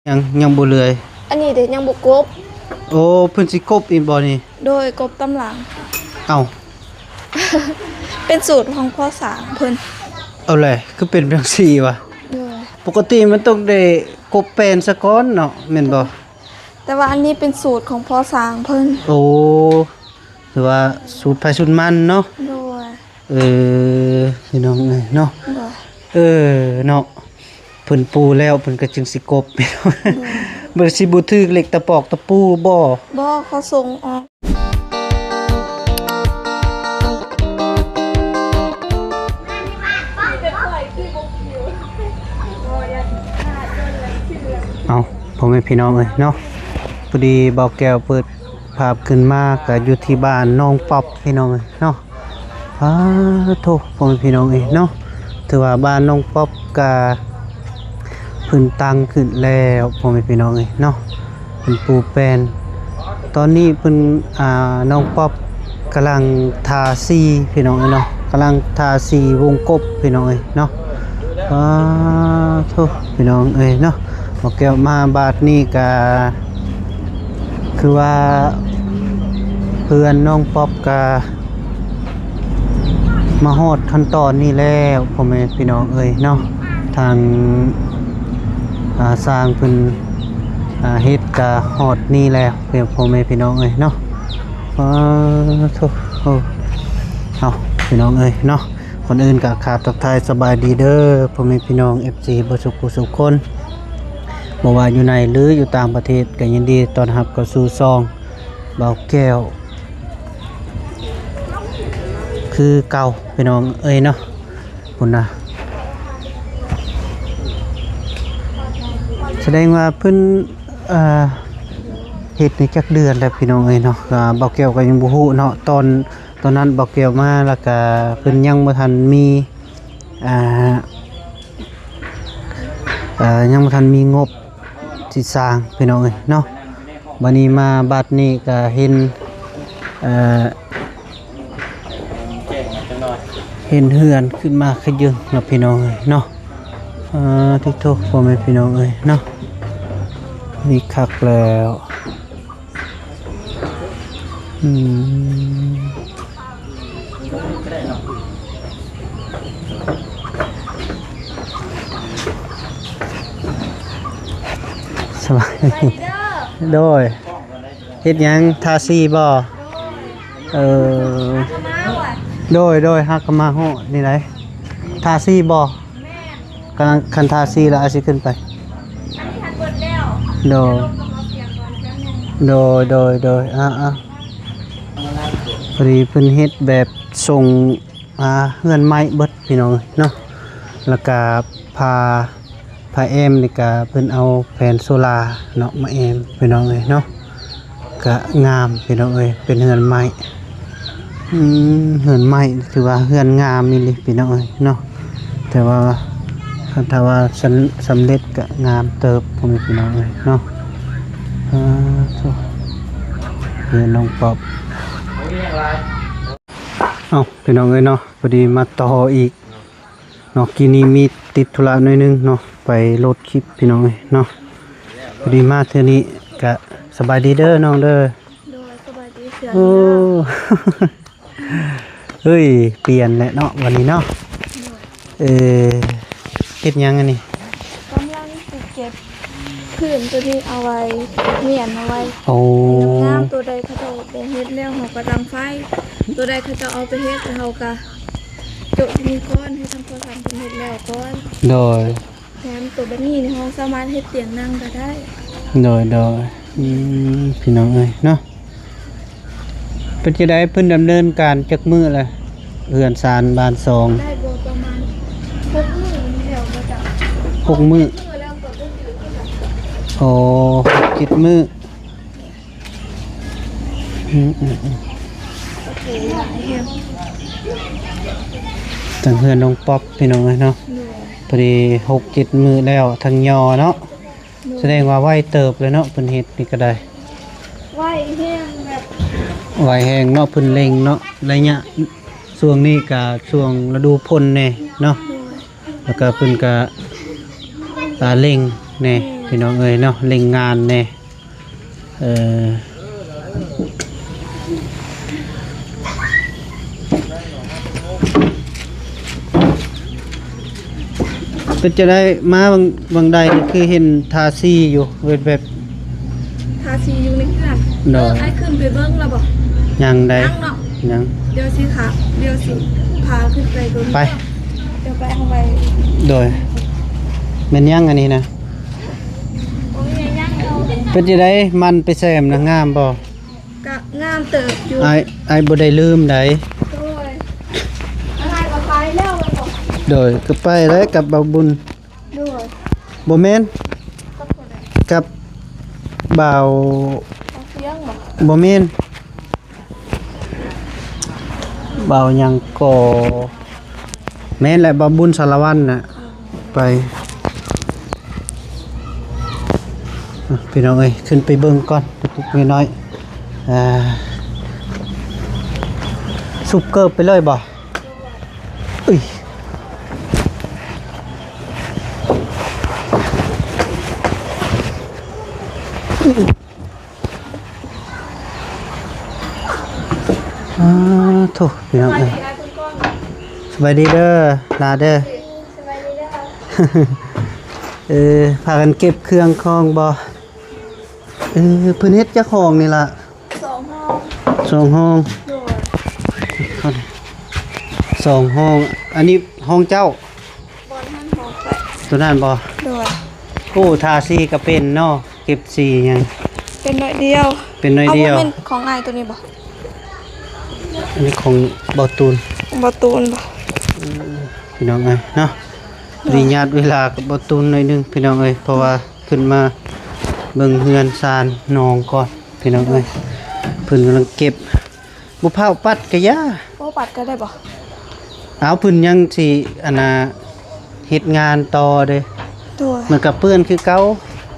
ຍັງ ຍັງບໍ່ເລື່ອຍ. ອັນນີ້ເດ້ ຍັງບໍ່ກົບ. ໂອ້ ເພິ່ນຊິກົບອີກບໍ່ນີ້? ໂດຍ ກົບຕາມຫຼັງ. ເອົ້າ ເປັນສູດຂອງພໍ່ສ້າງເພິ່ນ. ເອົາແຫຼະ ຄືເປັນຈັ່ງຊີ້ວະ? ໂດຍ ປົກກະຕິມັນຕ້ອງໄດ້ກົບແປ້ນສາກ່ອນເນາະ ແມ່ນບໍ່? ແຕ່ວ່າອັນນີ້ເປັນສູດຂອງພໍ່ສ້າງເພິ່ນ. ໂອ້ ຖືວ່າສູດໃຜສູດມັນເນາະ. ໂດຍ ເອີ ພີ່ນ້ອງເອີຍເນາະ. ໂດຍ ເອີ ເນາະ ເພິ່ນປູແລ້ວເພິ່ນກໍຈຶ່ງຊິກົບ. ໂດຍ ມັນຊິບໍ່ຖືກເຫຼັກຕະປອກຕະປູບໍ່? ບໍ່ ເຂົາສົ່ງອອກ. ເອົ້າ ພໍ່ແມ່ພີ່ນ້ອງເອີຍເນາະ, ພໍດີບ່າວແກ້ວເປີດພາບຂຶ້ນມາ ກະຢູ່ທີ່ບ້ານໜອງປອບ ພີ່ນ້ອງເອີຍເນາະ. ອາ ໂທ້ ພໍ່ແມ່ພີ່ນ້ອງເອີຍເນາະ, ຖືວ່າບ້ານໜອງປອບກະ ເພິ່ນຕັ້ງຂຶ້ນແລ້ວ ພໍ່ແມ່ພີ່ນ້ອງເອີຍເນາະ, ເພິ່ນປູແປ້ນ. ຕອນນີ້ເພິ່ນ ອ່າ ນ້ອງປັອບກຳລັງທາສີ ພີ່ນ້ອງເອີຍເນາະ, ກຳລັງທາສີວົງກົບ ພີ່ນ້ອງເອີຍເນາະ. ອາ ໂທ້ ພີ່ນ້ອງເອີຍເນາະ, ບ່າວແກ້ວມາບາດນີ້ກະ ຄືວ່າເຮືອນນ້ອງປັອບກະມາຮອດຂັ້ນຕອນນີ້ແລ້ວ ພໍ່ແມ່ພີ່ນ້ອງເອີຍເນາະ. ທາງ ອ່າ ຊ່າງເພິ່ນ ອ່າ ເຮັດກະຮອດນີ້ແລ້ວ ພໍ່ແມ່ພີ່ນ້ອງເອີຍເນາະ. ອາ ໂທ້ ເອົາ ພີ່ນ້ອງເອີຍເນາະ, ກ່ອນອື່ນກະກາບທັກທາຍສະບາຍດີເດີ ພໍ່ແມ່ພີ່ນ້ອງ ເອັຟຊີ ເບິດສູ່ຜູ້ສູ່ຄົນ, ບໍ່ວ່າຢູ່ໃນ ຫຼື ຢູ່ຕ່າງປະເທດ ກໍຍິນດີຕ້ອນຮັບເຂົ້າສູ່ຊ່ອງບ່າວແກ້ວຄືເກົ່າ ພີ່ນ້ອງເອີຍເນາະ. ພຸ້ນນະ ສະແດງວ່າເພິ່ນ ເອີ ເຮັດນີ້ຈັກເດືອນແລ້ວ ພີ່ນ້ອງເອີຍເນາະ. ອ່າ ບ່າວແກ້ວກໍຍັງບໍ່ຮູ້ເນາະ, ຕອນ ຕອນນັ້ນບ່າວແກ້ວມາ ແລ້ວກະເພິ່ນຍັງບໍ່ທັນມີ ອ່າ ເອີ ຍັງບໍ່ທັນມີງົບຊິສ້າງ ພີ່ນ້ອງເອີຍເນາະ. ບັດນີ້ມາບັດນີ້ກະເຫັນ ເອີ ເຫັນເຮືອນຂຶ້ນມາຂະເຢິງເນາະ ພີ່ນ້ອງເອີຍເນາະ. ອາ ຕິໂທ ພໍ່ແມ່ພີ່ນ້ອງເອີຍເນາະ, ນີ້ຄັກແລ້ວ. ອືມ ສະບາຍດີເດີ. ໂດຍ ເຮັດຫຍັງ ທາສີບໍ່? ເອີ ໂດຍ ໂດຍ ຫາກະມາຮອດນີ້ໄດ໋. ທາສີບໍ່? ກຳລັງ ຄັນທາສີແລ້ວອາດຊິຂຶ້ນໄປ. ອັນນີ້ຫັ້ນເບິດແລ້ວ. ໂດຍ ແຕ່ລົງກັບເອົາສຽງກ່ອນແປັບໜຶ່ງ. ໂດຍ ໂດຍ ໂດຍ ອາໆ ພໍດີເພິ່ນເຮັດແບບຊົງ ອ່າ ເຮືອນໄມ້ເບິດ ພີ່ນ້ອງເອີຍເນາະ, ແລ້ວກະຝາ ຝາແອ້ມນີ້ກະເພິ່ນເອົາແຜ່ນໂຊລາເນາະມາແອ້ມ ພີ່ນ້ອງເອີຍເນາະ. ກະງາມ ພີ່ນ້ອງເອີຍ ເປັນເຮືອນໄມ້. ອືມ ເຮືອນໄມ້ ຖືວ່າເຮືອນງາມອີ່ຫຼີ ພີ່ນ້ອງເອີຍເນາະ, ແຕ່ວ່າຄັນຖ້າວ່າສຳ ສຳເລັດກະງາມເຕີບ ພໍ່ແມ່ພີ່ນ້ອງເອີຍເນາະ. ອາ ໂທ້ ເຮືອນນ້ອງປອບ. ເອົ້າ ພີ່ນ້ອງເອີຍເນາະ, ພໍດີມາຕໍ່ອີກ ເນາະ, ກີ້ນີ້ມີຕິດທຸລະໜ້ອຍໜຶ່ງເນາະ ໄປໂຫຼດຄລິບ ພີ່ນ້ອງເອີຍເນາະ. ພໍດີມາເທື່ອນີ້ກະສະບາຍດີເດີນ້ອງເດີ. ໂດຍ ສະບາຍດີເທື່ອ. ໂອ້ ເຮີ້ຍ ປ່ຽນແຫຼະເນາະ ວັນນີ້ເນາະ. ໂດຍ ເອີ ເຮັດຫຍັງອັນນີ້? ກຳລັງຊິເກັບພື້ນໂຕນີ້ເອົາໄວ້ ໝຽນເອົາໄວ້. ໂອ້ ໃຫ້ງາມໆ, ໂຕໃດເຂົາເຈົ້າບໍ່ເຮັດແລ້ວ ເຮົາກໍດັງໄຟ, ໂຕໃດເຂົາເຈົ້າເອົາໄປເຮັດ ເຮົາກໍ ໂຈະທີ່ນີ້ກ່ອນ ໃຫ້ທາງພໍ່ຊ່າງເພິ່ນເຮັດແລ້ວກ່ອນ. ໂດຍ ແຖມໂຕແບບນີ້ນີ້ ເຮົາສາມາດເຮັດຕຽງນັ່ງກໍໄດ້. ໂດຍ ໂດຍ ອືມ ພີ່ນ້ອງເອີຍເນາະ, ເປັນຈັ່ງໃດ ເພິ່ນດຳເນີນການຈັກມື້ລະ ເຮືອນຊານບ້ານຊ່ອງ? ໄດ້ບໍ່ ປະມານຫົກມື້ນີ້ແລ້ວບໍ່ຈັກ. ຫົກມື້ ຫົກເຈັດມື້ແລ້ວກໍບໍ່ຖືກ. ໂອ້ ຫົກເຈັດມື້. ອືມໆໆ ໂອເຄ ຫຼາຍແຮງ. ທາງເຮືອນນ້ອງປັອບ ພີ່ນ້ອງເອີຍເນາະ. ໂດຍ ພໍດີຫົກເຈັດມື້ແລ້ວ ທາງຍໍເນາະ. ໂດຍ ສະແດງວ່າໄວເຕີບເລີຍເນາະ ເພິ່ນເຮັດນີ້ກໍໄດ້. ໄວແຮງແບບ ໄວແຮງເນາະ ເພິ່ນເລັ່ງເນາະ. ໄລຍະຊ່ວງນີ້ກໍຊ່ວງລະດູຝົນແດ່ເນາະ. ໂດຍ ແລ້ວກໍເພິ່ນກໍ ອ່າ ເລັ່ງແດ່. ແມ່ນ ພີ່ນ້ອງເອີຍເນາະ ເລັ່ງງານແດ່. ເອີ ເປັນຈັ່ງໃດ ມາຫວ່າງ ຫວ່າງໃດຄືເຫັນທາສີຢູ່ ເປັນແບບ ທາສີຢູ່ໃນເຮືອນ. ໂດຍ ເອີ ອ້າຍຂຶ້ນໄປເບິ່ງແລ້ວບໍ່? ຍັງໃດ ຍັງເນາະ ຍັງ ດຽວຊິຫາ ດຽວຊິພາຂຶ້ນໄປເບິ່ງ ໄປ ດຽວໄປເອົາໄວ້. ໂດຍ ແມ່ນຫຍັງອັນນີ້ນະ? ເປັນຈັ່ງໃດ ມັນໄປແຊມນະ ງາມບໍ່? ກະງາມເຕີບຢູ່. ອ້າຍ ອ້າຍບໍ່ໄດ້ລືມໃດ. ໂດຍ ອ້າຍກໍໄປແລ້ວແມ່ນບໍ່? ໂດຍ ກໍໄປແລ້ວກັບບ່າວບຸນ. ໂດຍ ບໍ່ແມ່ນ ກັບຜູ້ໃດ? ກັບບ່າວ ບ່າວຊຽງບໍ່? ບໍ່ແມ່ນ ບ່າວຫຍັງກໍ ແມ່ນແຫຼະ ບ່າວບຸນສາລະວັນນະ ໄປ. ອ່ະ ພີ່ນ້ອງເອີຍ ຂຶ້ນໄປເບິ່ງກ່ອນ ເລັກໆນ້ອຍໆ. ອ່າ ຊຸບເກີບໄປເລີຍບໍ່? ເອີຍ ອາ ໂທ້ ພີ່ນ້ອງເອີຍ ສະບາຍດີເດີ ຫຼ້າເດີ. ເອີ ພາກັນເກັບເຄື່ອງຂອງບໍ່? ເອີ ເພິ່ນເຮັດຈັກຫ້ອງນີ້ລະ? ສອງຫ້ອງ ສອງຫ້ອງ. ໂດຍ ສອງຫ້ອງ. ອັນນີ້ຫ້ອງເຈົ້າ? ບ່ອນຫັ້ນຫ້ອງຂ້ອຍ ຕົວນັ້ນບໍ່? ໂດຍ. ໂອ້ ທາສີກໍເປັນເນາະ ເກັບສີຫຍັງ? ເປັນໜ້ອຍດຽວ ເປັນໜ້ອຍດຽວ. ເອົາ ບໍ່ແມ່ນຂອງອ້າຍຕົວນີ້ບໍ່? ອັນນີ້ຂອງບ່າວຕູນ ບ່າວຕູນບໍ່? ອືມ ພີ່ນ້ອງເອີຍເນາະ ໂດຍ ໄດ້ຍາດເວລາກັບບ່າວຕູນໜ້ອຍໜຶ່ງ ພີ່ນ້ອງເອີຍ ເພາະວ່າຂຶ້ນມາເບິ່ງເຮືອນຊານນ້ອງກ່ອນ ພີ່ນ້ອງເອີຍ. ໂດຍ ເພິ່ນກຳລັງເກັບ ບໍ່ພ້າວປັດກະຢ່າ ບໍ່ປັດກະໄດ້ບໍ່? ອ້າວ ເພິ່ນຍັງຊິ ອັນນ່າ ເຮັດງານຕໍ່ເດ້. ໂດຍ ມັນກະເປື້ອນຄືເກົ່າ.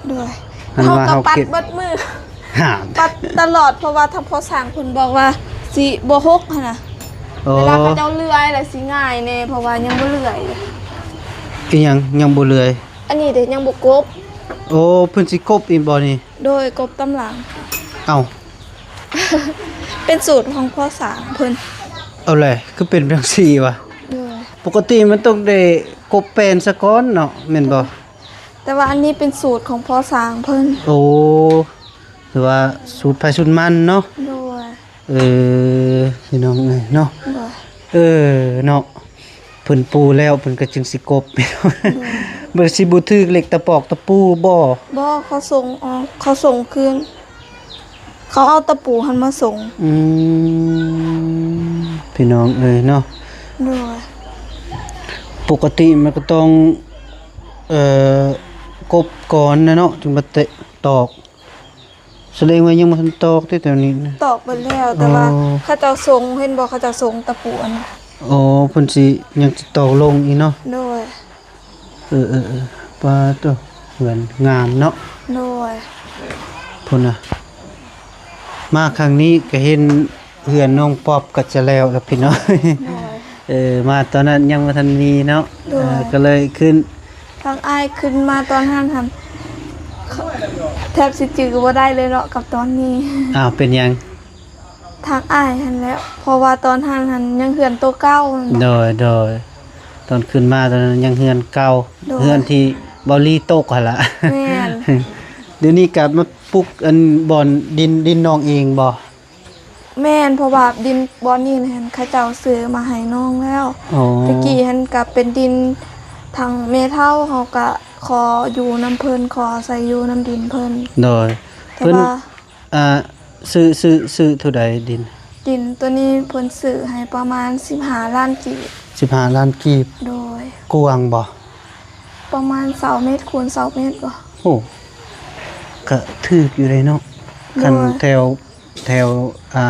ໂດຍ ເຮົາກະປັດເບິດມື້ ຫາ ປັດຕະຫຼອດ ເພາະວ່າທາງພໍ່ຊ່າງເພິ່ນບອກວ່າຊິບໍ່ຫົກຫັ້ນນະ. ໂອ້ ເວລາເຂົາເຈົ້າເລື່ອຍລະຊິງ່າຍແດ່ ເພາະວ່າຍັງບໍ່ເລື່ອຍ. ອີຫຍັງຍັງບໍ່ເລື່ອຍ? ອັນນີ້ເດ້ ຍັງບໍ່ກົບ. ໂອ້ ເພິ່ນຊິກົບອີກບໍ່ນີ້? ໂດຍ ກົບຕາມຫຼັງ. ເອົ້າ ເປັນສູດຂອງພໍ່ຊ່າງເພິ່ນ. ເອົາແຫຼະ ຄືເປັນຈັ່ງຊີ້ວະ? ໂດຍ ປົກກະຕິມັນຕ້ອງໄດ້ກົບແປ້ນສາກ່ອນເນາະ ແມ່ນບໍ່? ແຕ່ວ່າອັນນີ້ເປັນສູດຂອງພໍ່ຊ່າງເພິ່ນ. ໂອ້ ຖືວ່າສູດໃຜສູດມັນເນາະ. ໂດຍ ເອີ ພີ່ນ້ອງເອີຍເນາະ. ໂດຍ ເອີ ເນາະ ເພິ່ນປູແລ້ວເພິ່ນກໍຈຶ່ງຊິກົບ. ໂດຍ ມັນຊິບໍ່ຖືກເຫຼັກຕະປອກຕະປູບໍ່? ບໍ່ ເຂົາສົ່ງອອກ ເຂົາສົ່ງຄືນ ເຂົາເອົາຕະປູຫັ້ນມາສົ່ງ. ອືມ ພີ່ນ້ອງເອີຍເນາະ. ໂດຍ ປົກກະຕິມັນກໍຕ້ອງ ເອີ ກົບກ່ອນນະເນາະ ຈຶ່ງມາແຕະຕອກ. ສະແດງວ່າຍັງບໍ່ທັນຕອກຕິແຖວນີ້ນະ? ຕອກເບິດແລ້ວ ແຕ່ວ່າ ອໍ ເຂົາເຈົ້າສົ່ງ ເຫັນບໍ່ ເຂົາເຈົ້າສົ່ງຕະປູອັນນັ້ນ. ອໍ ເພິ່ນຊິຍັງຊິຕອກລົງອີກເນາະ. ໂດຍ ເອີໆໆ ປາໂຕ ເຮືອນງາມເນາະ. ໂດຍ ພຸ້ນນະ ມາຄັ້ງນີ້ກະເຫັນເຮືອນນ້ອງປອບກະຈະແລ້ວລະພີ່ນ້ອງ. ໂດຍ ເອີ ມາຕອນນັ້ນຍັງບໍ່ທັນມີເນາະ. ໂດຍ ເອີ ກະເລີຍຂຶ້ນ ທາງອ້າຍຂຶ້ນມາຕອນຫັ້ນຫັ້ນ ແທບຊິຈື່ບໍ່ໄດ້ເລີຍເນາະກັບຕອນນີ້. ອ້າວ ເປັນຫຍັງ? ທາງອ້າຍຫັ້ນແຫຼະ ເພາະວ່າຕອນຫັ້ນຫັ້ນຍັງເຮືອນໂຕເກົ່າ. ໂດຍ ໂດຍ ຕອນຂຶ້ນມາຕອນນັ້ນຍັງເຮືອນເກົ່າ. ໂດຍ ເຮືອນທີ່ເບົາລີຕົກຫັ້ນລະ. ແມ່ນ ດຽວນີ້ກະມາປຸກອັນບ່ອນດິນ ດິນນ້ອງເອງບໍ່? ແມ່ນ ເພາະວ່າດິນບ່ອນນີ້ຫັ້ນ ເຂົາເຈົ້າຊື້ມາໃຫ້ນ້ອງແລ້ວ. ອໍ ແຕ່ກີ້ຫັ້ນກະເປັນດິນທາງແມ່ເຖົ້າ ເຮົາກະຂໍຢູ່ນຳເພິ່ນ ຂໍອາໄສຢູ່ນຳດິນເພິ່ນ. ໂດຍ ແຕ່ ເພິ່ນວ່າ ອ່າ ຊື້ ຊື້ ຊື້ເທົ່າໃດດິນ? ດິນໂຕນີ້ເພິ່ນຊື້ໃຫ້ປະມານສິບຫ້າລ້ານກີບ. ສິບຫ້າລ້ານກີບ. ໂດຍ ກວ້າງບໍ່? ປະມານຊາວເມັດຄູນຊາວເມັດບໍ່? ໂອ້ ກະຖືກຢູ່ເດເນາະ. ໂດຍ ຄັນແຖວ ແຖວ ອ່າ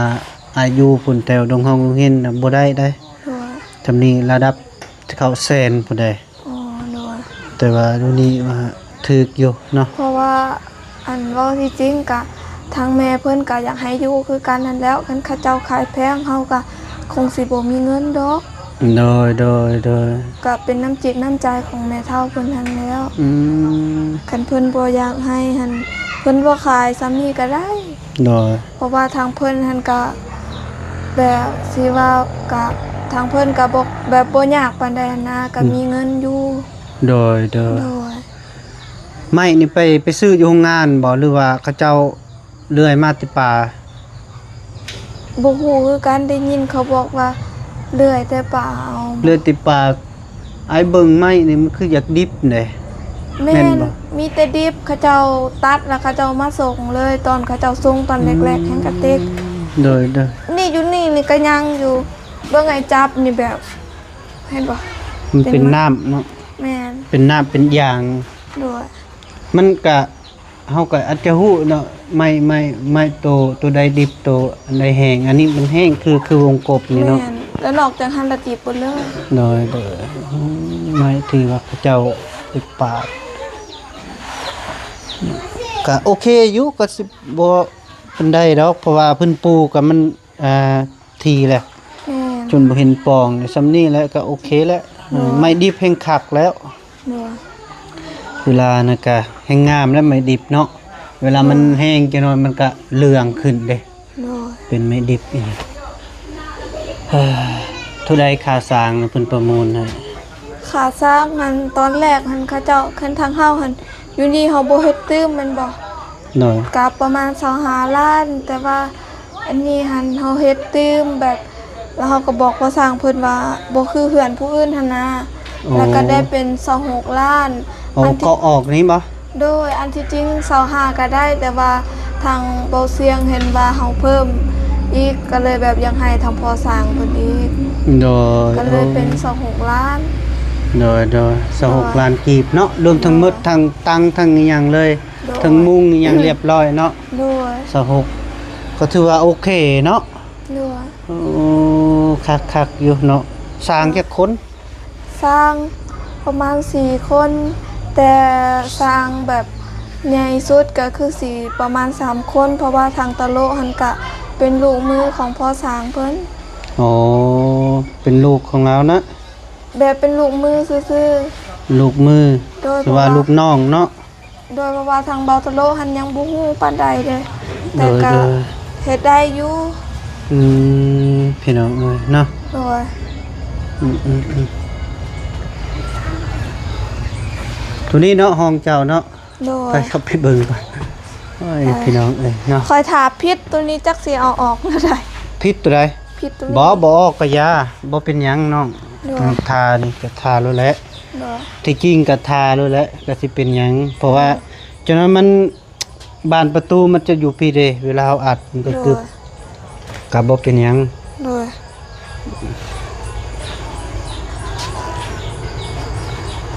ອາຍຸພຸ້ນ ແຖວດົງຮອງດົງເຫັນນະ ບໍ່ໄດ້ໃດ. ໂດຍ ຊ່ຳນີ້ລະດັບເຂົ້າແສນພຸ້ນໃດ. ອໍ ໂດຍ ແຕ່ວ່າດຽວນີ້ວ່າຖືກຢູ່ເນາະ. ເພາະວ່າ ອັນ ເວົ້າທີ່ຈິງກະ ທາງແມ່ເພິ່ນກະຢາກໃຫ້ຢູ່ຄືກັນຫັ້ນແຫຼ້ວ ຄັນເຂົາເຈົ້າຂາຍແພງ ເຮົາກະຄົງຊິບໍ່ມີເງິນດອກ. ໂດຍ ໂດຍ ໂດຍ ກໍເປັນນ້ຳຈິດນ້ຳໃຈຂອງແມ່ເຖົ້າເພິ່ນຫັ້ນແລ້ວ. ອືມ ຄັນເພິ່ນບໍ່ຢາກໃຫ້ຫັ້ນ ເພິ່ນບໍ່ຂາຍສ່ຳນີ້ກໍໄດ້. ໂດຍ ເພາະວ່າທາງເພິ່ນຫັ້ນກະ ແບບຊິວ່າກະ ທາງເພິ່ນກະບໍ່ ແບບບໍ່ຍາກປານໃດຫັ້ນນະ ກະ ອືມ ມີເງິນຢູ່. ໂດຍ ໂດຍ ໂດຍ ໄມ້ນີ້ໄປ ໄປຊື້ຢູ່ໂຮງງານບໍ່ ຫຼືວ່າເຂົາເຈົ້າເລື່ອຍມາແຕ່ປ່າ? ບໍ່ຮູ້ຄືກັນ ໄດ້ຍິນເຂົາບອກວ່າເລື່ອຍແຕ່ປ່າເອົາ. ເລື່ອຍແຕ່ປ່າ. ອ້າຍເບິ່ງໄມ້ນີ້ມັນຄືຢາກດິບເດ້. ແມ່ນ ແມ່ນບໍ່? ມີແຕ່ດິບ ເຂົາເຈົ້າຕັດແລ້ວເຂົາເຈົ້າມາສົ່ງເລີຍ ຕອນເຂົາເຈົ້າສົ່ງຕອນແລກໆ ອືມ ແຮ່ງກະຕິກ. ໂດຍ ໂດຍ ນີ້ຢູ່ນີ້ນີ້ກໍຍັງຢູ່ ເບິ່ງໄອ້ຈັບນີ້ແບບ ເຫັນບໍ່? ມັນເປັນ ເປັນ ນ້ຳເນາະ. ແມ່ນ ເປັນນ້ຳເປັນຢາງ. ໂດຍ ມັນກະ ເຮົາກໍອາດຈະຮູ້ເນາະ ໄມ້ ໄມ້ ໄມ້ໂຕ ໂຕໃດດິບ ໂຕອັນໃດແຫ້ງ. ອັນນີ້ມັນແຫ້ງ ຄື ຄືວົງກົບນີ້ເນາະ. ແມ່ນ ແລ້ວນອກຈາກຫັ້ນລະຕິບເບິດເລີຍ. ໂດຍ ໂດຍ ອືມ ໄມ້ຖືວ່າເຂົາເຈົ້າໄປປາດ ກະໂອເຄຢູ່ ກໍຊິບໍ່ປານໃດດອກ ເພາະວ່າເພິ່ນປູກກໍມັນ ອ່າ ທີ່ແຫຼະ. ແມ່ນ ຈົນບໍ່ເຫັນປ່ອງ ສ່ຳນີ້ແຫຼະກໍໂອເຄແຫຼະ. ໂດຍ ໄມ້ດິບແຮ່ງຄັກແລ້ວ. ໂດຍ ເວລານັ້ນກະແຮ່ງງາມແລ້ວ ໄມ້ດິບເນາະ. ເວລາມັນ ໂດຍ ແຫ້ງຈັກໜ້ອຍມັນກະເຫຼືອງຂຶ້ນເດ້. ໂດຍ ເປັນໄມ້ດິບອີກ. ເອີ ເທົ່າໃດຄ່າສ້າງເພິ່ນປະມູນໃຫ້? ຄ່າສ້າງຫັ້ນ ຕອນແລກຫັ້ນເຂົາເຈົ້າ ຄັນທາງເຮົາຫັ້ນ ຢູ່ນີ້ເຮົາບໍ່ເຮັດຕື່ມແມ່ນບໍ່? ໂດຍ ກໍປະມານຊາວຫ້າລ້ານ ແຕ່ວ່າອັນນີ້ຫັ້ນເຮົາເຮັດຕື່ມແບບ ແລ້ວເຮົາກໍບອກພໍ່ຊ່າງເພິ່ນວ່າບໍ່ຄືເຮືອນຜູ້ອື່ນຫັ້ນນະ. ໂອ້ ແລ້ວກໍໄດ້ເປັນຊາວຫົກລ້ານ. ໂອ້ ອັນທີ່ ກໍອອກນີ້ບໍ່? ໂດຍ ອັນທີ່ຈິງຊາວຫ້າກໍໄດ້ ແຕ່ວ່າທາງເບົາຊຽງເຫັນວ່າເຮົາເພີ່ມອີກ ກໍເລີຍແບບຢາກໃຫ້ທາງພໍ່ຊ່າງເພິ່ນອີກ. ໂດຍ ກໍເລີຍເປັນ ໂອ້ ຊາວຫົກລ້ານ. ໂດຍ ໂດຍ ຊາວຫົກ ໂດຍ ລ້ານກີບເນາະ ລວມທັງໝົດ ໂດຍ ທັງຕັ່ງທັງອີ່ຫຍັງເລີຍ. ໂດຍ ທັງມຸງອີ່ຫຍັງລຽບຮ້ອຍເນາະ. ໂດຍ ຊາວຫົກ ກໍຖືວ່າໂອເຄເນາະ. ໂດຍ ໂອ້ ຄັກໆຢູ່ເນາະ. ຊ່າງຈັກຄົນ? ຊ່າງປະມານສີ່ຄົນ ແຕ່ຊ່າງແບບໃຫຍ່ສຸດກໍຄືຊິປະມານສາມຄົນ ເພາະວ່າທາງຕະໂລະຫັ້ນກະເປັນລູກມືຂອງພໍ່ຊ່າງເພິ່ນ. ອໍ ເປັນລູກຂອງລາວນະ? ແບບເປັນລູກມືຊື່ໆ. ລູກມື ໂດຍ ຫຼືວ່າ ເພາະວ່າ ລູກນ້ອງເນາະ. ໂດຍ ເພາະວ່າທາງເບົາຕະໂລະຫັ້ນຍັງບໍ່ຮູ້ປານໃດເດ້ ແຕ່ ໂດຍ ກໍ ໂດຍ ເຮັດໄດ້ຢູ່. ອືມ ພີ່ນ້ອງເອີຍເນາະ. ໂດຍ ອືມໆໆ ໂຕນີ້ເນາະ ຫ້ອງເຈົ້າເນາະ. ໂດຍ ໄປ ເຂົ້າໄປເບິ່ງກ່ອນ. ໂອ້ຍ ໄປ ພີ່ນ້ອງເອີຍເນາະ ຂ້ອຍຖ້າຜິດໂຕນີ້ຈັກຊິເອົາອອກແນວໃດ. ຜິດໂຕໃດ? ຜິດໂຕນີ້ ບໍ່ ບໍ່ອອກກະຢ່າ ບໍ່ເປັນຫຍັງນ້ອງ. ໂດຍ ຖ້ານີ້ກະຖ້າໂລດແຫຼະ. ໂດຍ ທີ່ຈິງກະຖ້າໂລດແຫຼະ ກະຊິເປັນຫຍັງ ເພາະວ່າ ໂດຍ ຈັ່ງນັ້ນມັນ ບານປະຕູມັນຈະຢູ່ພີ້ເດ້ ເວລາເຮົາອັດມັນກໍ ໂດຍ ກຶບ ກໍບໍ່ເປັນຫຍັງ. ໂດຍ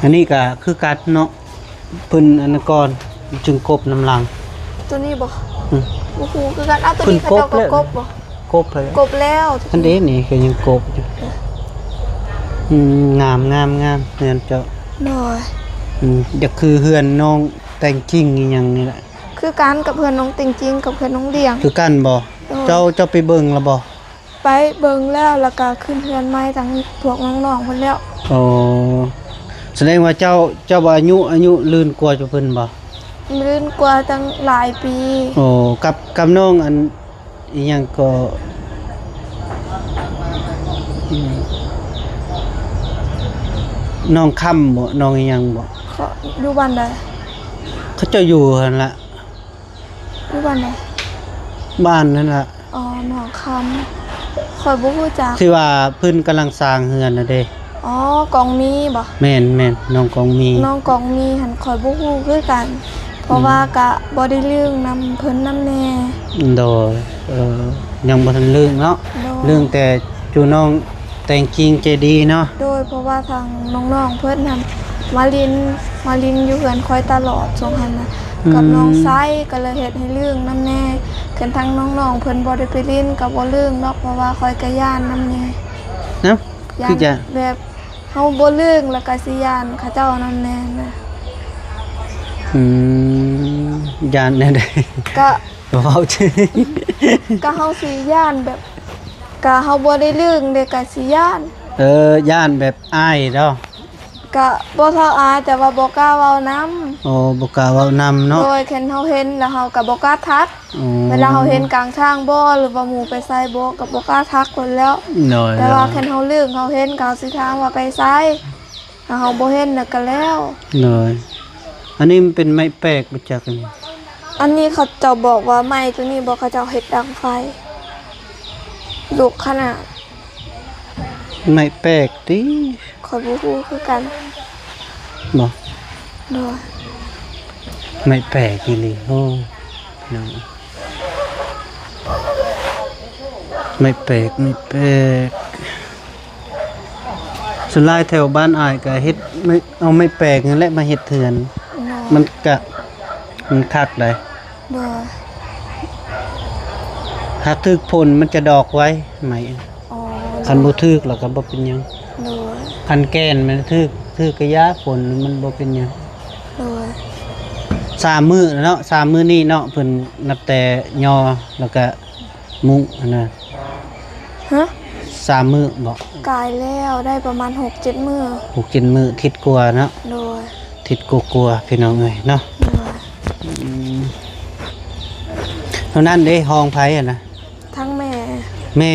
ອັນນີ້ກໍຄືກັນເນາະ ເພິ່ນອັນນັ້ນກ່ອນ ຈຶ່ງກົບນຳຫຼັງ. ໂຕນີ້ບໍ່? ອືມ ບໍ່ຮູ້ຄືກັນ. ເອົາ ໂຕນີ້ເຂົາເຈົ້າກໍ ເພິ່ນກົບແລ້ວ ກົບບໍ່? ກົບແລ້ວ ກົບແລ້ວ. ອັນເດນີ້ກໍຍັງກົບຢູ່. ອືມ ງາມໆໆ ເຮືອນເຈົ້າ. ໂດຍ ອືມ ຢາກຄືເຮືອນນ້ອງແຕງຈິງອີ່ຫຍັງນີ້ແຫຼະ. ຄືກັນກັບເຮືອນນ້ອງເຕັງຈິງກັບເຮືອນນ້ອງຫຼຽງ. ຄືກັນບໍ່? ໂດຍ ເຈົ້າ ເຈົ້າໄປເບິ່ງລະບໍ່? ໄປເບິ່ງແລ້ວ ແລ້ວກະຂຶ້ນເຮືອນໃໝ່ທັງພວກນ້ອງໆເພິ່ນແລ້ວ. ອໍ ສະແດງວ່າເຈົ້າ ເຈົ້າອາຍຸ ອາຍຸລື່ນກວ່າເພິ່ນບໍ່? ລື່ນກວ່າຕັ້ງຫຼາຍປີ. ໂອ້ ກັບ ກັບນ້ອງອັນ ອີ່ຫຍັງກໍ ນ້ອງຄຳບໍ່ ນ້ອງອີ່ຫຍັງບໍ່? ເຂົາຢູ່ບ້ານໃດ? ເຂົາເຈົ້າຢູ່ຫັ້ນລະ. ຢູ່ບ້ານໃດ? ບ້ານນັ້ນລະ. ອໍ ໜອງຄຳ ຂ້ອຍບໍ່ຮູ້ຈັກ. ທີ່ວ່າເພິ່ນກຳລັງສ້າງເຮືອນນະເດ. ອໍ ກອງມີບໍ່? ແມ່ນໆ ນ້ອງກອງມີ. ນ້ອງກອງມີຫັ້ນຂ້ອຍບໍ່ຮູ້ຄືກັນ ເພາະວ່າ ອືມ ກະບໍ່ໄດ້ລຶ້ງນຳເພິ່ນນຳແດ່. ໂດຍ ເອີ ຍັງບໍ່ທັນລຶ້ງເນາະ. ໂດຍ ລຶ້ງແຕ່ ຢູ່ນ້ອງແຕງຈິງໃຈດີເນາະ. ໂດຍ ເພາະວ່າທາງນ້ອງໆເພິ່ນຫັ້ນມາຫຼິ້ນ ມາຫຼິ້ນຢູ່ເຮືອນຂ້ອຍຕະຫຼອດຊ່ວງຫັ້ນນະ ອືມ ກັບນ້ອງໄຊ ກໍເລີຍເຮັດໃຫ້ລຶ້ງນຳແດ່. ຄັນທາງນ້ອງໆເພິ່ນບໍ່ໄດ້ໄປຫຼິ້ນກໍບໍ່ລຶ້ງດອກ ເພາະວ່າຂ້ອຍກໍຢ້ານນຳແດ່. ເນາະ ຢ້ານ ຄືຈະ ແບບເຮົາບໍ່ລຶ້ງແລ້ວກໍຊິຢ້ານເຂົາເຈົ້ານຳແດ່ນະ. ອືມ ຢ້ານແນວໃດ? ກະ ເວົ້າ ກະເຮົາຊິຢ້ານແບບ ກະເຮົາບໍ່ໄດ້ລຶ້ງເດ້ ກະຊິຢ້ານ. ເອີ ຢ້ານແບບອາຍເນາະ? ກະບໍ່ເທົ່າອາຍ ແຕ່ວ່າບໍ່ກ້າເວົ້ານຳ. ໂອ້ ບໍ່ກ້າເວົ້ານຳເນາະ. ໂດຍ ຄັນເຮົາເຫັນແລ້ວເຮົາກະບໍ່ກ້າທັກ. ອໍ ເວລາເຮົາເຫັນກາງທາງບໍ ຫຼືວ່າໝູ່ໄປໃສບໍ ກະບໍ່ກ້າທັກເພິ່ນແລ້ວ. ໂດຍ ແຕ່ວ່າ ໂດຍ ຄັນເຮົາລຶ້ງເຮົາເຫັນ ເຂົາຊິຖາມວ່າໄປໃສ ຖ້າເຮົາບໍ່ເຫັນນະກະແລ້ວ. ໂດຍ ອັນນີ້ມັນເປັນໄມ້ແປກບໍ່ຈັກອັນນີ້? ອັນນີ້ເຂົາເຈົ້າບອກວ່າໄມ້ໂຕນີ້ບໍ່ ເຂົາເຈົ້າເຮັດດັງໄຟ ລຸກຂະໜາດ. ໄມ້ແປກຕິ? ຂ້ອຍບໍ່ຮູ້ຄືກັນ. ບໍ່? ໂດຍ ໄມ້ແປກອີ່ຫຼີ. ໂອ້ ພີ່ນ້ອງ ໄມ້ແປກ ໄມ້ແປກ. ສ່ວນຫຼາຍແຖວບ້ານອ້າຍກະເຮັດໄມ້ ເອົາໄມ້ແປກນັ້ນແຫຼະມາເຮັດເຮືອນ. ໂດຍ ມັນກະ ມັນຄັກໃດ໋. ໂດຍ ຫາກຖືກຝົນມັນຈະດອກໄວ ໄມ້. ອໍ ຄັນບໍ່ຖືກແລ້ວກະບໍ່ເປັນຫຍັງ. ໂດຍ ຄັນແກ່ນມັນຖືກ ຖືກກະຢ່າ ຝົນມັນບໍ່ເປັນຫຍັງ. ໂດຍ ສາມມື້ແລ້ວເນາະ ສາມມື້ນີ້ເນາະ ເພິ່ນນັບແຕ່ຍໍແລ້ວກະ ມຸງຫັ້ນນະ. ຮະ? ສາມມື້ບໍ? ກາຍແລ້ວ ໄດ້ປະມານຫົກເຈັດມື້. ຫົກເຈັດມື້ ທິດກວ່າເນາະ. ໂດຍ ທິດກວ່າໆ ພີ່ນ້ອງເອີຍເນາະ. ໂດຍ ອືມ ເທົ່ານັ້ນເດ້. ຫ້ອງໃຜຫັ້ນນະ? ທັງແມ່. ແມ່?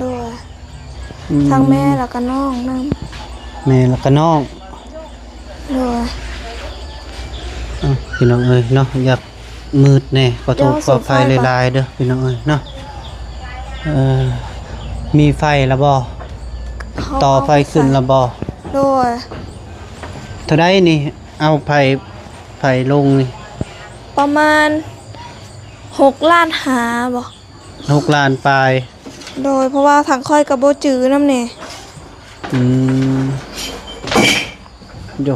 ໂດຍ ອືມ ທັງແມ່ແລ້ວກະນ້ອງນຳ. ແມ່ແລ້ວກະນ້ອງ. ໂດຍ ເອົ້າ ພີ່ນ້ອງເອີຍເນາະ ຢາກມືດແດ່ ຂໍໂທດຂໍອະໄພຫຼາຍໆເດີພີ່ນ້ອງເອີຍເນາະ. ເອີ ມີໄຟລະບໍ່? ຕໍ່ໄຟຂຶ້ນລະບໍ່? ໂດຍ ເທົ່າໃດນີ້? ເອົາໄຟ ໄຟລົງນີ້ ປະມານຫົກລ້ານຫ້າບໍ? ຫົກລ້ານປາຍ. ໂດຍ ເພາະວ່າທາງຂ້ອຍກະບໍ່ຈື່ນຳແດ່. ອືມ ໂຢ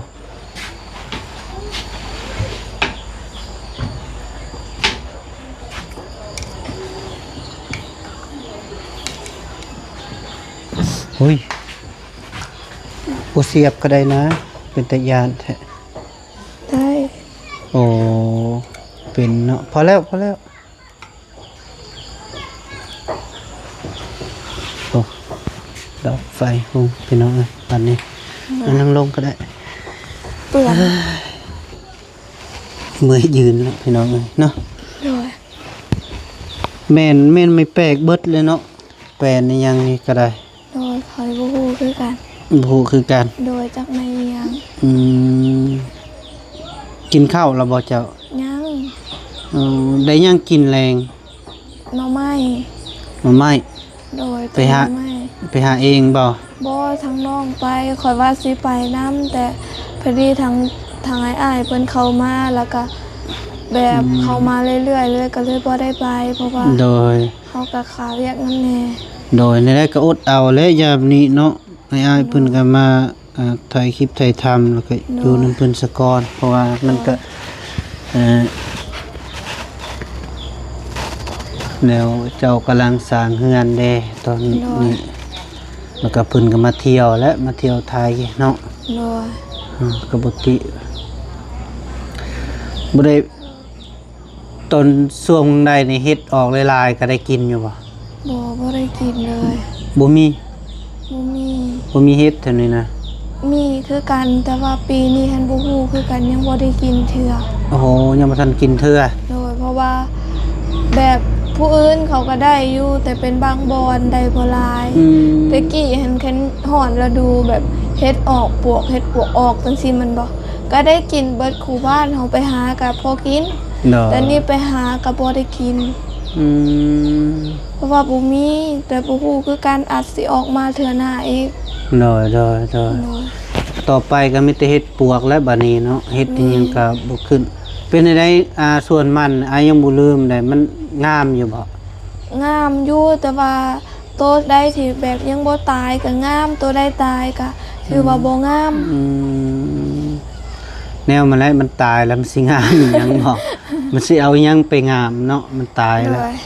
ໂອ້ຍ ບໍ່ສຽບກະໄດ້ນະ ເປັນຕາຢ້ານແທ້. ໄດ້. ໂອ້ ເປັນເນາະ. ພໍແລ້ວ ພໍແລ້ວ. ໂອ້ ດອກໄຟພຸ້ນ ພີ່ນ້ອງເອີຍ ບາດນີ້. ມາ ມານັ່ງລົງກະໄດ້ ເປື້ອນ. ເມື່ອຍຢືນແລ້ວພີ່ນ້ອງເອີຍເນາະ. ໂດຍ ແມ່ນ ແມ່ນໄມ້ແປກເບິດເລີຍເນາະ ແປນອີ່ຫຍັງນີ້ກະໄດ້. ໂດຍ ຂ້ອຍບໍ່ຮູ້ຄືກັນ. ບໍ່ຮູ້ຄືກັນ. ໂດຍ ຈັກແມ່ນອີ່ຫຍັງ. ອືມ ກິນເຂົ້າລະບໍ່ເຈົ້າ? ຍັງ. ເອີ ໄດ້ຫຍັງກິນແລງ? ໜໍ່ໄມ້. ໜໍ່ໄມ້. ໂດຍ ໄປຫາ ໄປຫາເອງບໍ່? ບໍ່ ທາງນ້ອງໄປ ຂ້ອຍວ່າຊິໄປນຳ ແຕ່ພໍດີທາງ ທາງອ້າຍໆເພິ່ນເຂົ້າມາ ແລ້ວກະແບບ ອືມ ເຂົ້າມາເລື້ອຍໆເລີຍ ກະເລີຍບໍ່ໄດ້ໄປ ເພາະວ່າ ໂດຍ ເຮົາກະຄາວຽກນຳແດ່. ໂດຍ ແນວໃດກະອົດເອົາແຫຼະ ຍາມນີ້ເນາະ ອ້າຍໆເພິ່ນກະມາ ອ່າ ຖ່າຍຄລິບຖ່າຍທຳ ແລ້ວກະ ໂດຍ ຢູ່ນຳເພິ່ນສາກ່ອນ ເພາະວ່າມັນກະ ໂດຍ ເອີ ແນວເຈົ້າກຳລັງສ້າງເຮືອນເດ້ຕອນນີ້ ໂດຍ ແລ້ວກະເພິ່ນກະມາທ່ຽວແຫຼະ ມາທ່ຽວໄທເນາະ. ໂດຍ ເອີ ກະບໍ່ຕິ ບໍ່ໄດ້ ຕອນຊ່ວງໃດນີ້ເຮັດອອກຫຼາຍໆ ກະໄດ້ກິນຢູ່ບໍ່? ບໍ່ ບໍ່ໄດ້ກິນເລີຍ. ບໍ່ມີ? ບໍ່ມີ. ບໍ່ມີເຫັດແຖວນີ້ນະ? ມີຄືກັນ ແຕ່ວ່າປີນີ້ຫັ້ນບໍ່ຮູ້ຄືກັນ ຍັງບໍ່ໄດ້ກິນເທື່ອ. ໂອ້ໂຫ ຍັງບໍ່ທັນກິນເທື່ອ. ໂດຍ ເພາະວ່າແບບຜູ້ອື່ນເຂົາກະໄດ້ຢູ່ ແຕ່ເປັນບາງບ່ອນໄດ້ບໍ່ຫຼາຍ. ອືມ ແຕ່ກີ້ຫັ້ນຄັນຮອດລະດູແບບເຫັດອອກປວກ ເຫັດປວກອອກຈັ່ງຊີ້ແມ່ນບໍ່? ກະໄດ້ກິນເບິດຄູ່ບ້ານ ເຮົາໄປຫາກະພໍກິນ. ໂດຍ ແຕ່ນີ້ໄປຫາກະບໍ່ໄດ້ກິນ. ອືມ ເພາະວ່າບໍ່ມີ ແຕ່ບໍ່ຮູ້ຄືກັນ ອາດຊິອອກມາເທື່ອໜ້າອີກ. ໂດຍ ໂດຍ ໂດຍ ໂດຍ ຕໍ່ໄປກະມີແຕ່ເຫັດປວກແລ້ວບາດນີ້ເນາະ ເຫັດ ແມ່ນ ອີ່ຫຍັງກະບໍ່ຂຶ້ນ. ເປັນຈັ່ງໃດ ອ່າ ສວນມັນ ອ້າຍຍັງບໍ່ລືມໃດ ມັນງາມຢູ່ບໍ່? ງາມຢູ່ ແຕ່ວ່າ ໂຕໃດທີ່ແບບຍັງບໍ່ຕາຍກະງາມ ໂຕໃດຕາຍກະຖືວ່າ ອືມ ບໍ່ງາມ. ອືມ ແນວມັນແຫຼະ ມັນຕາຍແລ້ວມັນຊິງາມອີ່ຫຍັງບໍ? ມັນຊິເອົາຫຍັງໄປງາມເນາະ ມັນຕາຍແລ້ວ. ໂດຍ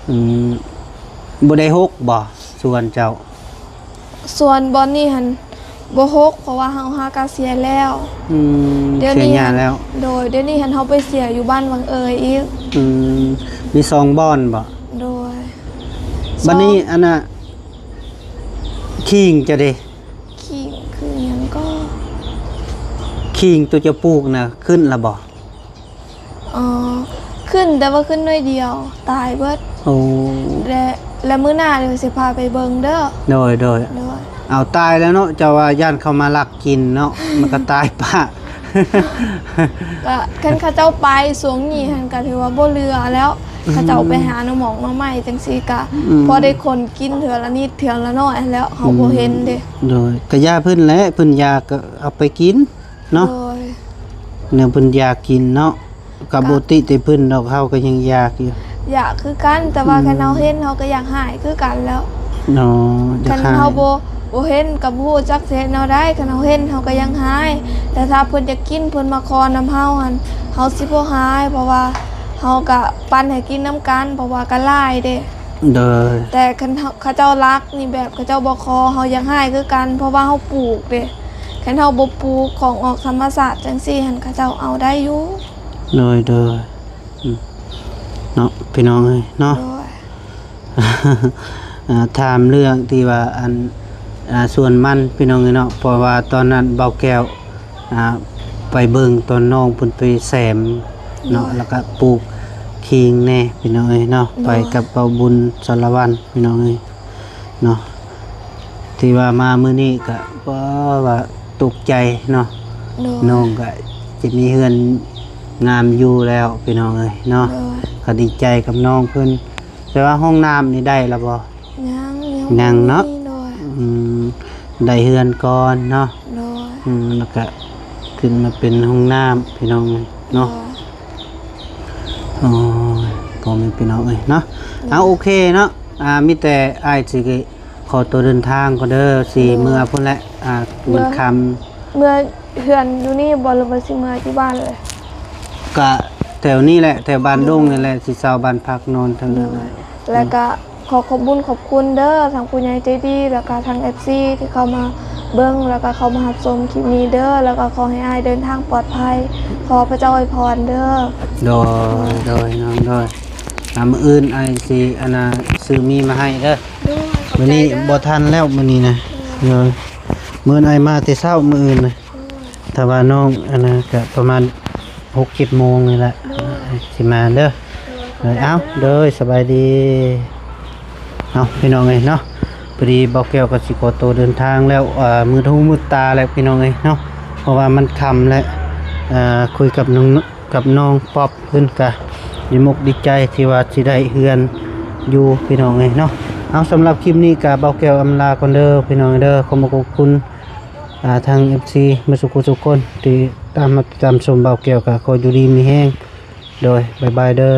ອືມ ບໍ່ໄດ້ຮົກບໍ ສວນເຈົ້າ? ສວນບ່ອນນີ້ຫັ້ນ ບໍ່ຮົກ ເພາະວ່າເຮົາຫາກະເສຍແລ້ວ. ອືມ ດຽວນີ້ ເສຍຫຍ້າແລ້ວ. ໂດຍ ດຽວນີ້ຫັ້ນເຮົາໄປເສຍຢູ່ບ້ານວັງເອີຍອີກ. ອືມ ມີສອງບ່ອນບໍ? ໂດຍ ບາດນີ້ ສອງ ອັນນ່າ ຂີງເຈົ້າເດ? ຂີງຄືຫຍັງກໍ? ຂີງຕົວເຈົ້າປູກນະ ຂຶ້ນລະບໍ່? ອໍ ຂຶ້ນ ແຕ່ວ່າຂຶ້ນໜ້ອຍດຽວ ຕາຍເບິດ. ໂອ້ ແລະ ແລະມື້ໜ້າດຽວຊິພາໄປເບິ່ງເດີ. ໂດຍ ໂດຍ ໂດຍ. ເອົາ ຕາຍແລ້ວເນາະ ເຈົ້າວ່າຢ້ານເຂົາມາລັກກິນເນາະ ມັນກໍຕາຍປະ. ກະຄັນເຂົາເຈົ້າໄປຊ່ວງນີ້ຫັ້ນ ກະຖືວ່າບໍ່ເຫຼືອແລ້ວ. ອືມ ເຂົາເຈົ້າໄປຫາໜໍ່ໝອກໜໍ່ໄມ້ຈັ່ງຊີ້ ກະ ອືມ ພໍໄດ້ຂົນກິນເທື່ອລະນິດເທື່ອລະໜ້ອຍຫັ້ນແຫຼ້ວ ເຮົາບໍ່ເຫັນເດ້. ອືມ ໂດຍ ກະຢ່າເພິ່ນແຫຼະ ເພິ່ນຢາກກະເອົາໄປກິນເນາະ. ໂດຍ ແນວເພິ່ນຢາກກິນເນາະ ກະ ກະ ບໍ່ຕິແຕ່ເພິ່ນດອກ ເຮົາກໍຍັງຢາກຢູ່. ຢາກຄືກັນ ແຕ່ວ່າ ອືມ ຄັນເຮົາເຫັນ ເຮົາກໍຢາກຫາຍຄືກັນແລ້ວ. ອໍ ຢາກຫາຍ. ຄັນເຮົາບໍ່ ບໍ່ເຫັນກໍບໍ່ຮູ້ຈັກຊິເຮັດແນວໃດ. ຄັນເຮົາເຫັນ ເຮົາກໍຍັງຫາຍ ແຕ່ຖ້າເພິ່ນຢາກກິນ ເພິ່ນມາຂໍນຳເຮົາຫັ້ນ ເຮົາຊິບໍ່ຫາຍ ເພາະວ່າເຮົາກະປັນໃຫ້ກິນນຳກັນ ເພາະວ່າກະຫຼາຍເດ້. ໂດຍ ແຕ່ຄັນເຂົາເຈົ້າລັກນີ້ ແບບເຂົາເຈົ້າບໍ່ຂໍ ເຮົາຢາກຫາຍຄືກັນ ເພາະວ່າເຮົາປູກເດ້. ຄັນເຮົາບໍ່ປູກຂອງອອກທຳມະຊາດຈັ່ງຊີ້ຫັ້ນ ເຂົາເຈົ້າເອົາໄດ້ຢູ່. ໂດຍ ໂດຍ ອືມ ເນາະ ພີ່ນ້ອງເອີຍເນາະ. ໂດຍ ອ່າ ຖາມເລື່ອງທີ່ວ່າ ອັນ ອ່າ ສວນມັນ ພີ່ນ້ອງເອີຍເນາະ ເພາະວ່າຕອນນັ້ນບ່າວແກ້ວ ອ່າ ໄປເບິ່ງຕອນນ້ອງເພິ່ນໄປແຊມເນາະ. ໂດຍ ແລ້ວກະປູກຂີງແດ່ ພີ່ນ້ອງເອີຍເນາະ. ໂດຍ ໄປກັບບ່າວບຸນສາລະວັນ ພີ່ນ້ອງເອີຍເນາະ ທີ່ວ່າມາມື້ນີ້ກະ ບໍ່ ວ່າຕົກໃຈເນາະ. ໂດຍ ນ້ອງກະຈະມີເຮືອນງາມຢູ່ແລ້ວ ພີ່ນ້ອງເອີຍເນາະ. ໂດຍ ກະດີໃຈກັບນ້ອງເພິ່ນ. ແຕ່ວ່າຫ້ອງນ້ຳນີ້ໄດ້ລະບໍ່? ຍັງ ຍັງ ຍັງເນາະ. ໂດຍ ອືມ ໄດ້ເຮືອນກ່ອນເນາະ. ໂດຍ ອືມ ແລ້ວກະຂຶ້ນມາເປັນຫ້ອງນ້ຳ ພີ່ນ້ອງເນາະ. ໂດຍ ໂອ້ຍ ພໍ່ແມ່ພີ່ນ້ອງເອີຍເນາະ. ໂດຍ ເອົາ ໂອເຄເນາະ. ອ່າ ມີແຕ່ອ້າຍຊິຂໍຕົວເດີນທາງກ່ອນເດີ ຊິເມືອພຸ້ນແຫຼະ. ໂດຍ ອ່າ ເມືອ ມັນຄ່ຳ ເມືອເຮືອນຢູ່ນີ້ບໍ່ ຫຼືວ່າຊິເມືອຢູ່ບ້ານເລີຍ? ກະແຖວນີ້ແຫຼະ ແຖວບ້ານດົງນີ້ແຫຼະ ຊິເຊົ່າບ້ານພັກນອນທາງນັ້ນ. ໂດຍ ແລ້ວກະ ອືມ ຂໍຂອບບຸນຂອບຄຸນເດີ ທັງຜູ້ໃຫຍ່ໃຈດີ ແລ້ວກະທັງເອັຟຊີທີ່ເຂົ້າມາເບິ່ງ ແລ້ວກະເຂົ້າມາຮັບຊົມຄລິບນີ້ເດີ ແລ້ວກະຂໍໃຫ້ອ້າຍເດີນທາງປອດໄພ ຂໍພະເຈົ້າອວຍພອນເດີ. ໂດຍ ໂດຍ ໂດຍ ນ້ອງ ໂດຍ. ອ່າ ມື້ອື່ນອ້າຍຊິ ອັນນ່າ ຊື້ໝີ່ມາໃຫ້ເດີ. ໂດຍ ມື້ນີ້ບໍ່ທັນແລ້ວ ມື້ນີ້ນະ. ໂດຍ ໂດຍ ມື້ອື່ນອ້າຍມາແຕ່ເຊົ້າ ມື້ອື່ນນະ. ໂດຍ ຖ້າວ່ານ້ອງ ອັນນ່າ ກະປະມານຫົກເຈັດໂມງນີ້ແຫຼະ. ໂດຍ ຊິມາເດີ. ໂດຍ ເອົາ ໂດຍ ສະບາຍດີ. ເອົາ ພີ່ນ້ອງເອີຍເນາະ ພໍດີບ່າວແກ້ວກໍຊິຂໍໂຕເດີນທາງແລ້ວ ເອີ ມືດຫູມືດຕາແລ້ວ ພີ່ນ້ອງເອີຍເນາະ ເພາະວ່າມັນຄ່ຳແລ້ວ. ເອີ ຄຸຍກັບນ້ອງ ກັບນ້ອງປັອບເພິ່ນກະດີມົກດີໃຈທີ່ວ່າຊິໄດ້ເຮືອນຢູ່ ພີ່ນ້ອງເອີຍເນາະ. ເອົາ ສຳລັບຄລິບນີ້ກະບ່າວແກ້ວອຳລາກ່ອນເດີ ພີ່ນ້ອງເອີຍເດີ. ຂໍຂອບຄຸນ ອ່າ ທາງເອັຟຊີໝົດສູ່ຜູ້ສູ່ຄົນທີ່ຕາມຮັບຕາມຊົມບ່າວແກ້ວ ກະຂໍຢູ່ດີມີແຮງ. ໂດຍ ບາຍບາຍເດີ.